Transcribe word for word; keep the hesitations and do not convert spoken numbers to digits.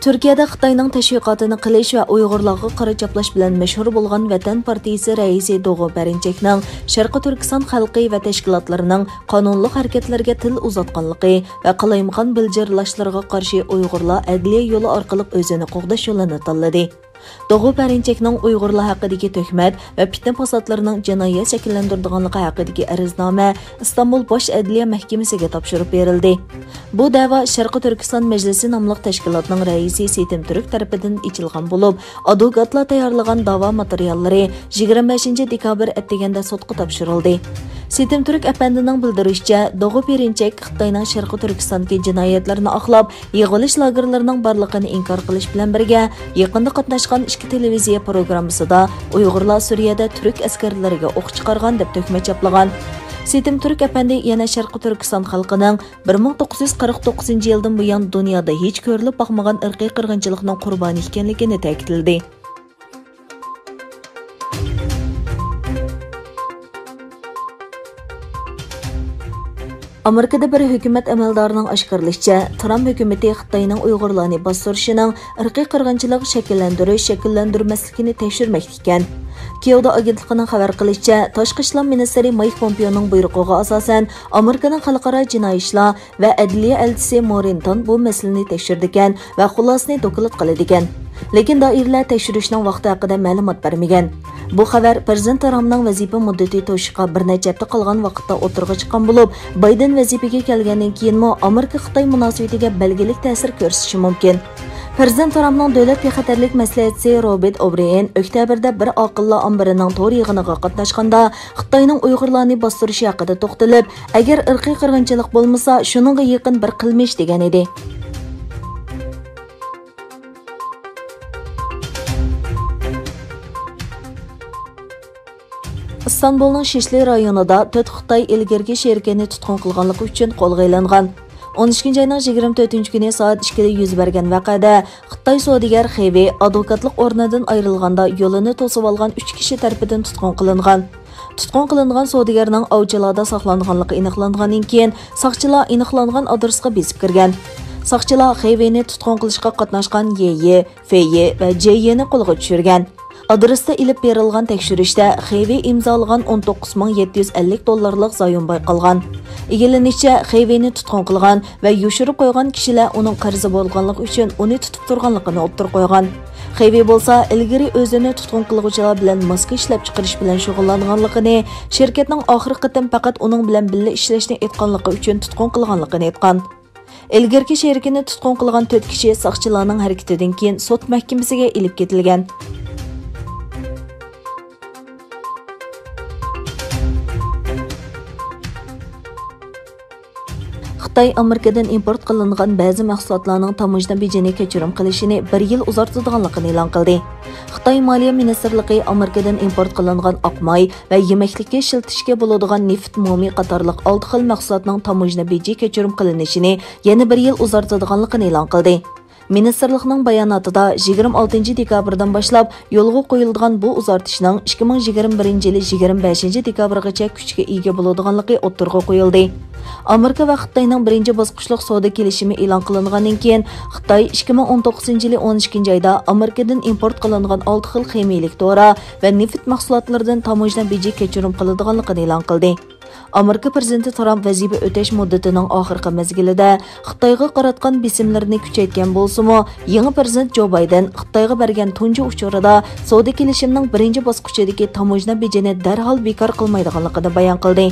تۈركىيەدە خىتاينىڭ تەشۋىقاتىنى قىلىش ۋە ئۇيغۇرلارغا قارا چاپلاش بىلەن مەشھۇر بولغان ۋەتەن پارتىيىسى رەئىسى دوغۇ پەرىنچەكنىڭ شەرقىي تۈركىستان خەلقى ۋە تەشكىلاتلىرىنىڭ قانۇنلۇق ھەرىكەتلىرىگە تىل ئۇزاتقانلىقى ۋە قالايمىقان بىلجىرلاشلىرىغا قارشى ئۇيغۇرلار ئەدلىيە يولى ئارقىلىق ئۆزىنى قوغداش يولىنى تاللىدى. دوغۇ پەرىنچەكنىڭ ئۇيغۇرلار ھەققىدىكى تۆھمەت ۋە پىتنە-پاساتلىرىنىڭ جىنايەت شەكىللەندۈرىدىغانلىقى ھەققىدىكى ئەرزنامە ئىستانبۇل باش ئەدلىيە مەھكىمىسىگە تاپشۇرۇپ بېرىلدى. بۇ دەۋا شەرقىي تۈركىستان مەجلىسى ناملىق تەشكىلاتنىڭ رەئىسى سېتىم تۈرك تەرىپىدىن ئېچىلغان بولۇپ، ئادۋوكاتلار تەييارلىغان داۋا ماتېرىياللىرى يىگىرمە بەشىنچى دېكابىر ئەتىگەندە سوتقا تاپشۇرۇلدى. سېتىم تۈرك ئەپەندىنىڭ بىلدۈرۈشىچە، دوغۇ پېرىنچەك خىتاينىڭ شەرقىي تۈركىستاندىكى جىنايەتلىرىنى ئاقلاپ، يىغىۋېلىش لاگېرلىرىنىڭ بارلىقىنى ئىنكار قىلىش بىلەن بىرگە، يېقىندا قاتناشقان ئىككى تېلېۋىزىيە پروگراممىسىدا ئۇيغۇرلار سۈرىيەدە تۈرك ئەسكەرلىرىگە ئوق چىقارغان دەپ تۆھمەت چاپلىغان. سېتىم تۈرك ئەپەندى يەنە شەرقىي تۈركىستان خەلقىنىڭ بىر مىڭ توققۇز يۈز قىرىق توققۇزىنچى يىلدىن بۇيان دۇنيادا ھېچ كۆرۈلۈپ باقمىغان ئىرقىي قىرغىنچىلىقنىڭ قۇربانى ئىكەنلىكىنى تەكىتلىدى. ئامېرىكىدا بىر ھۆكۈمەت ئەمەلدارىنىڭ ئاشكارىلىشىچە، ترامپ ھۆكۈمىتى خىتاينىڭ ئۇيغۇرلارنى باستۇرۇشىنىڭ ئىرقىي قىرغىنچىلىق شەكىللەندۈرۈش، شەكىللەندۈرمەسلىكىنى تەكشۈرمەكتە ئىكەن. كيودا ئاگېنتلىقىنىڭ خەۋەر قىلىشىچە، تاشقى ئىشلار مىنىستىرى مايك پومپېئونىڭ بۇيرۇقىغا ئاساسەن، ئامېرىكىنىڭ خەلقئارا جىنايى ئىشلار ۋە ئەدلىيە ئەلچىسى مورىنتون بۇ مەسىلىنى تەكشۈرىدىكەن ۋە خۇلاسىنى دوكلات قىلىدىكەن. لېكىن دائىرىلەر تەكشۈرۈشنىڭ ۋاقتى ھەققىدە مەلۇمات بەرمىگەن. بۇ خەۋەر پىرېزىدېنت ترامپنىڭ ۋەزىپە مۇددىتى توشۇشقا بىر نەچچە ھەپتە قالغان ۋاقىتتا ئوتتۇرىغا چىققان بولۇپ، بايدېن ۋەزىپىگە كەلگەندىن كېيىنمۇ ئامېرىكا-خىتاي مۇناسىۋىتىگە بەلگىلىك تەسىر كۆرسىتىشى مۇمكىن. پىرېزىدېنت ترامپنىڭ دۆلەت بىخەتەرلىك مەسلىھەتچىسى روبېرت ئوبرېئېن ئۆكتەبىردە بىر ئاقىللار ئامبىرىنىڭ تور يىغىنىغا قاتناشقاندا، خىتاينىڭ ئۇيغۇرلارنى باستۇرۇشى ھەققىدە توختىلىپ، ئەگەر ئىرقىي قىرغىنچىلىق بولمىسا، شۇنىڭغا يېقىن بىر قىلمىش دېگەن ئىدى. ئىستانبۇلنىڭ شىشلى رايونىدا تۆت خىتاي ئىلگىرىكى شېرىكىنى تۇتقۇن قىلغانلىقى ئۈچۈن قولغا ئېلىنغان. ئون ئىككىنچى ئاينىڭ يىگىرمە تۆتىنچى كۈنى سائەت ئىككىدە يۈز بەرگەن ۋەقەدە خىتاي سودىگەر خېۋېي ئادۋوكاتلىق ئورنىدىن ئايرىلغاندا يولىنى توسۇۋالغان ئۈچ كىشى تەرىپىدىن تۇتقۇن قىلىنغان. تۇتقۇن قىلىنغان سودىگەرنىڭ ئاۋچىلاردا ساقلانغانلىقى ئېنىقلانغاندىن كېيىن، ساقچىلار ئېنىقلانغان ئادرېسقا بېسىپ كىرگەن. ساقچىلار خېۋېينى تۇتقۇن قىلىشقا قاتناشقان يې يې، فې يې ۋە جې يېنى قولغا چۈشۈرگەن. ئادرېستا ئېلىپ بېرىلغان تەكشۈرۈشتە خېۋېي ئىمزالىغان ئون توققۇز مىڭ يەتتە يۈز ئەللىك دوللارلىق زايوم بايقالغان. ئىگىلىنىشىچە، خېۋېينى تۇتقۇن قىلغان ۋە يوشۇرۇپ قويغان كىشىلەر ئۇنىڭ قەرزى بولغانلىقى ئۈچۈن ئۇنى تۇتۇپ تۇرغانلىقىنى ئوتتۇرىغا قويغان. خېۋېي بولسا ئىلگىرى ئۆزىنى تۇتقۇن قىلغۇچىلار بىلەن ماسكا ئىشلەپچىقىرىش بىلەن شۇغۇللانغانلىقىنى، شىركەتنىڭ ئاخىرقى قېتىم پەقەت ئۇنىڭ بىلەن بىللە ئىشلەشنى ئېيتقانلىقى ئۈچۈن تۇتقۇن قىلغانلىقىنى ئېيتقان. ئىلگىرىكى شېرىكىنى تۇتقۇن قىلغان تۆت كىشى ساقچىلارنىڭ ھەرىكىتىدىن كېيىن سوت مەھكىمىسىگە ئېلىپ كېتىلگەن. خىتاي ئامېرىكىدىن ئىمپورت قىلىنغان بەزى مەھسۇلاتلارنىڭ تاموژنا بېجىنى كەچۈرۈم قىلىشىنى بىر يىل ئۇزارتىدىغانلىقىنى ئېلان قىلدى. خىتاي مالىيە مىنىستىرلىقى ئامېرىكىدىن ئىمپورت قىلىنغان ئاق ماي ۋە يېمەكلىككە ئىشلىتىشكە بولىدىغان نېفىت مومى قاتارلىق ئالتە خىل مەھسۇلاتنىڭ تاموژنا بېجى كەچۈرۈم قىلىنىشىنى يەنە بىر يىل ئۇزارتىدىغانلىقىنى ئېلان قىلدى. مىنىستىرلىقنىڭ باياناتىدا يىگىرمە ئالتىنچى دېكابىردىن باشلاپ يولغا قويۇلىدىغان بۇ ئۇزارتىشنىڭ ئىككى مىڭ يىگىرمە بىرىنچى يىلى يىگىرمە بەشىنچى دېكابىرغىچە كۈچكە ئىگە بولىدىغانلىقى ئوتتۇرىغا قويۇلدى. ئامېرىكا ۋە خىتاينىڭ بىرىنچى باسقۇچلۇق سودا كېلىشىمى ئېلان قىلىنغاندىن كېيىن، خىتاي ئىككى مىڭ ئون توققۇزىنچى يىلى ئون ئىككىنچى ئايدا ئامېرىكىدىن ئىمپورت قىلىنغان ئالتە خىل خىمىيەلىك دورا ۋە نېفىت مەھسۇلاتلىرىدىن تاموژنا بېجى كەچۈرۈم قىلىدىغانلىقىنى ئېلان قىلدى. ئامېرىكا پىرېزىدېنتى ترامپ ۋەزىپە ئۆتەش مۇددىتىنىڭ ئاخىرقى مەزگىلىدە خىتايغا قاراتقان بېسىملىرىنى كۈچەيتكەن بولسىمۇ، يېڭى پىرېزىدېنت جو بايدېن خىتايغا بەرگەن تۇنجى ئۇچۇرىدا سودا كېلىشىمىنىڭ بىرىنچى باسقۇچىدىكى تاموژنا بېجىنى دەرھال بىكار قىلمايدىغانلىقىنى بايان قىلدى.